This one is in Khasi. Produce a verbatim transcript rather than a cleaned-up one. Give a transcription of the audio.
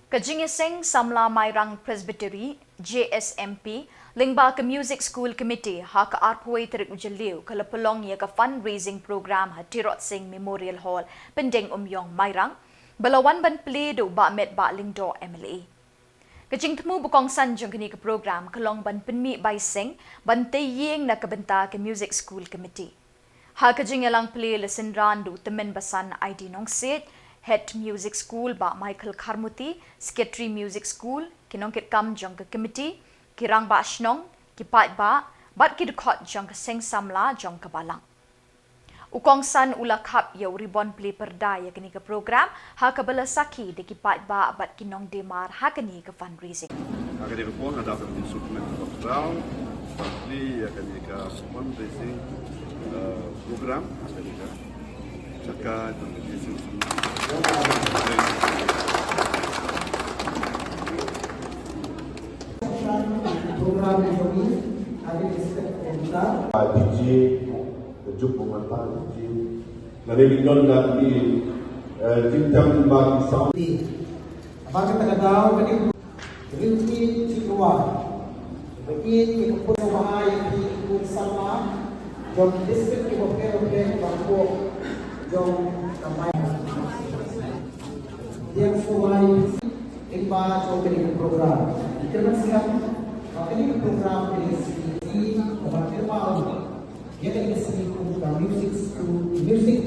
Ka Jingïaseng Samla Mairang Presbytery, J S M P, lyngba ka Music School Committee, ha ka arphew tarik u Jylliew ka la pynlong ïa ka fundraising program ha Tirot Sing Memorial Hall, Pyndengumiong, Mairang, ba la wan ban plie da u Bah Metbah Lyngdoh, M L A. Ka jingthmu ba kongsan jong kane ka program ka long ban pynmih bai seng, ban tei ïing na ka bynta ka Music School Committee. Ha ka jingïalang plie la synran da u tymmen basan Aidi Nongsiej, Head Music School Bah Michael Kharmuti, Secretary Music School, ki nongkitkam jong ka committee, ki rangbah shnong, ki paidbah, bad ki dkhot jong ka seng samla jong ka balang. U kongsan u la khap ïa u ribon plie pyrda ïa kane ka program, ha kaba la sakhi da ki paidbah bad ki nongdie mar ha kane ka fundraising. Ha kane ka por nga dap ban sukmen ka program, plie ïa kane ka fundraising, eh, program, ha kane ka jaka jong ka J S M C. Program jong ngi ha kane ka step. Ba D J, ka juk ba man ba D J. Lane ngi don da ki, eh, jingtang ba ki sound. Ba kata ka daw ka dei Ringki Chikwa. Ba ïeit ïa ka pud ba ai ïa ki khun samla jong ki district kiba pher bapher ba hapoh jong ka Mairang. Diang Sawai lyngba jong kane ka program. Kyrmen sngap ba kane ka program ka dei ka sngi kaba kyrpang ïa kane ka sngi kum ka music school, music